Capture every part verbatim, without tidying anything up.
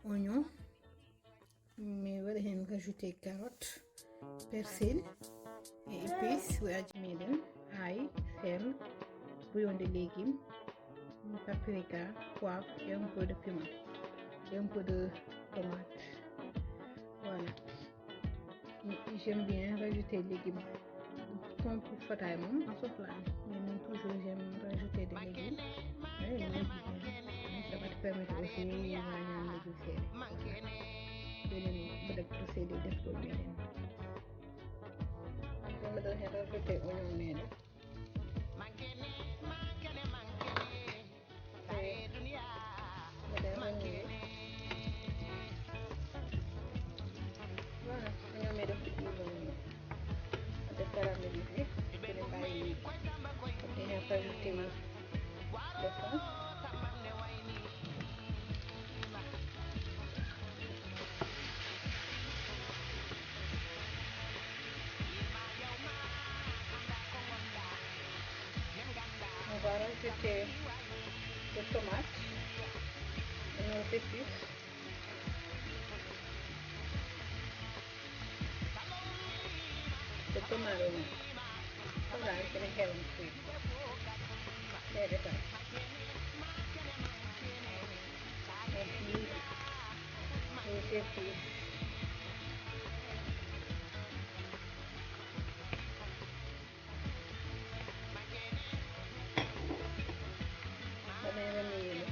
oignon, mi waɗa heen rajouté carotte, persil, e épices, ɓoyaaji meɗen, ail, sel, bouillon de légumes, paprika, poivre et un peu de piment et un peu de tomate. Voilà. J'aime bien rajouter légumes. Comme pour fataay moom a soxla, mais man toujours j'aime rajouter des légumes. Oui, oui, oui. Ça va te permettre aussi nga ñam légumes seeɗa. Beneen bu def procédé def ko beneen. Comme da nga rajouter oignon meɗen. Mbeɗa woni voilà, oignon meɗen fuɗɗiima wonno. Wadde caramélisé, mbeɗa mbawi wadde hen rajouté le fond. On va rajouter des tomates, nos épices. Ko tomate o, tomate ene heewa no feewi. Seeɗa tan. Nos épices. Mbaɗa heen vanille.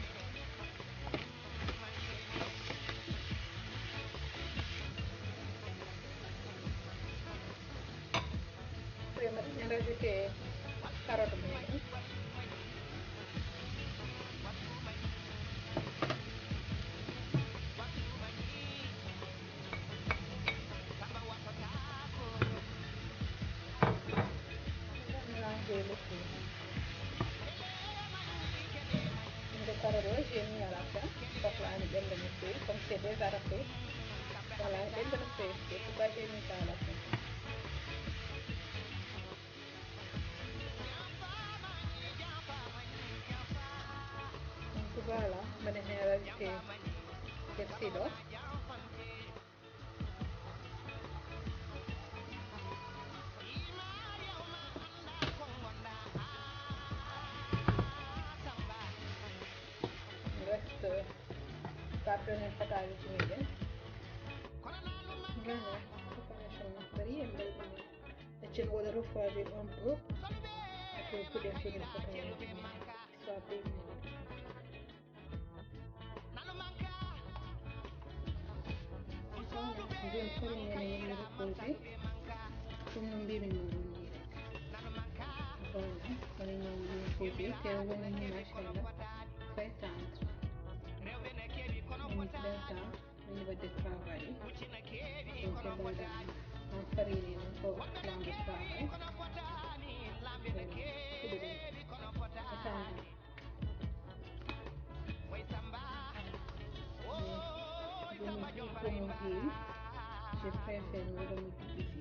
Après, mbaɗa heen rajouté carotte mum. Mélanger le tout. Nde carotte o, j'ai mis à la fin. Soxlaani ɓennde no feewi, comme c'est déjà râpé. Soxlaani ɓennde no feewi, c'est pourquoi j'ai mis ça à la fin. Donc voilà, mbaɗa heen rajouté persil o. Reste, ka penen fataaji meɗen. Voilà, préparation bari en mbaɗi. Accen waɗa refroidir un peu. Après, puɗen puɗen fataaji meɗen. Soit deux minutes. Voilà, ndin fof mi nene yimɓe reposé. Ɗum no mbimi mo ɗum ni rek. Voilà, woni no yimɓe reposé, te woni ni machallah, très tendre. Woni très tendre, woni wadde travail. Donc, ɓe mbaɗa en farine ni ko plan de travail. Voilà, fuɗɗo ɗum. Attends. Je me dis, comme on dit, je préfère me remettre ici.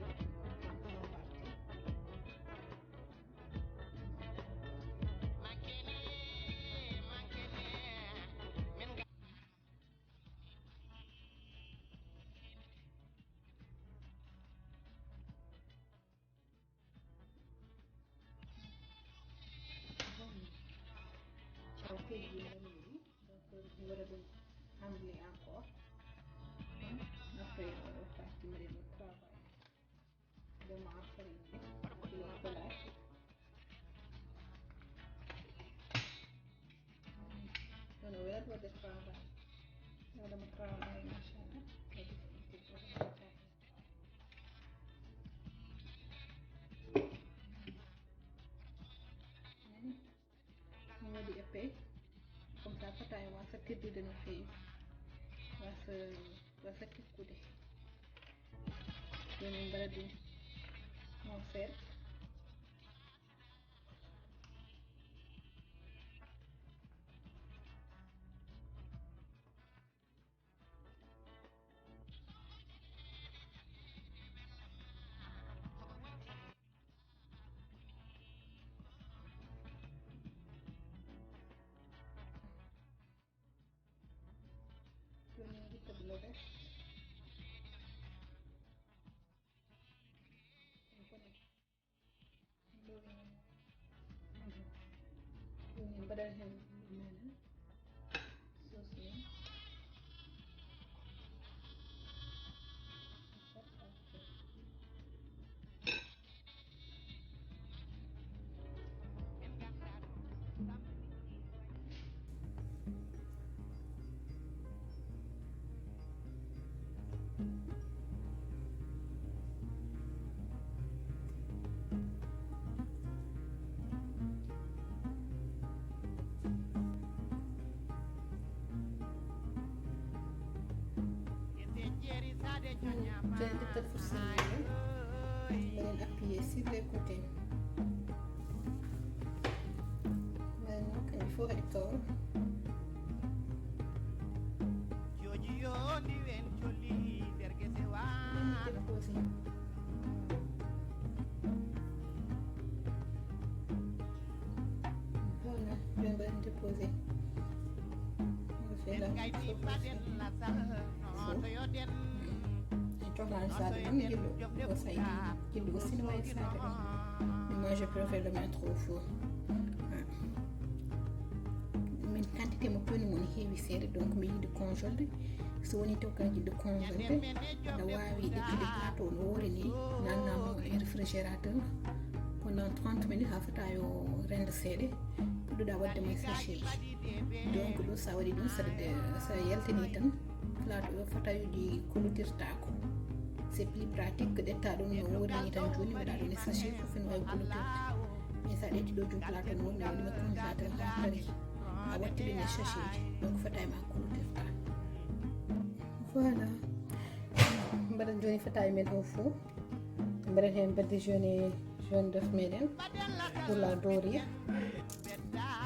Ciao, kedi, donc, mi waɗa ɗum hamle encore. Après, on va partir le travail. Vraiment, après, le collage. Non, non, waɗa waɗde travail. Waɗa mo travail, machallah. Nani? Mi waɗi épais. Comme ça, fataay wasa teddude no feewi. Wasa, wasa tikkude. Joni min mbaɗa ɗum mo seeɗa. Joni mi Mbaɗen heen men sauce men. Joni ƴettat fursanni mbaɗen appuyé sur les côtés. Mbaɗen noon kañum fof waɗi kawra. Voilà, ɓe mbaɗi déposé. En cohlani sade ɗum jillo o saydi jillo aussi no wawi sade ɗum. Moi je préfère le mettre au four. Min quantité mo poni mon heewi seeɗa, donc mi yiɗi congelé. So woni to ka yiɗi congelé, aɗa wawi ƴettude plateau no wori ni, nanna mo e réfrigérateur pendant trente minutes, ha fota yo rende seeɗa, puɗɗoɗa wadde mo e sachet ji. Donc ɗo sa waɗi ɗum, sa, sa yaltini tan, plateau o fota yuji kolotirtako. C'est plus pratique que ƴetta ɗum no wori ni tan joni, mbaɗa ɗum e sachet, fof ene wawi kolotirde. Mais sa ƴetti ɗo jom plateau no woni, waɗi mo congélateur ha paari, a watti ɗum e sachet ji, donc fota e ma kolotirta. Voilà. Mbaɗen joni fota e men o four. Mbaɗen hen badigeonne, jaune d'œuf meɗen pour la dorure.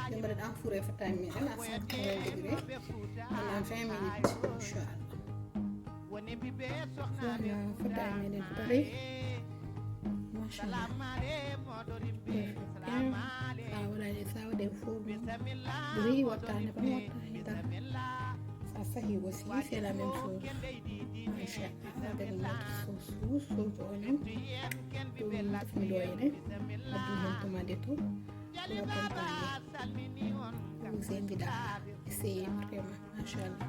Ɓe mbaɗen enfouré fota e meɗen à cent quatre-vingts degrés pendant vingt minutes, inchallah. Voilà, fota e meɗen paari. Machallah. Sa waɗani, sa waɗe four ɗum ɓuri, watta neban, watta hetan. Sa sahi aussi, c'est la même chose. Machallah. Waɗani note sauce, sauce oignon. Ɗum tefmi ɗo ene. Waɗi hen tomate to. Pour accompagner. Ɗum se mbiɗa essayé vraiment. Machallah.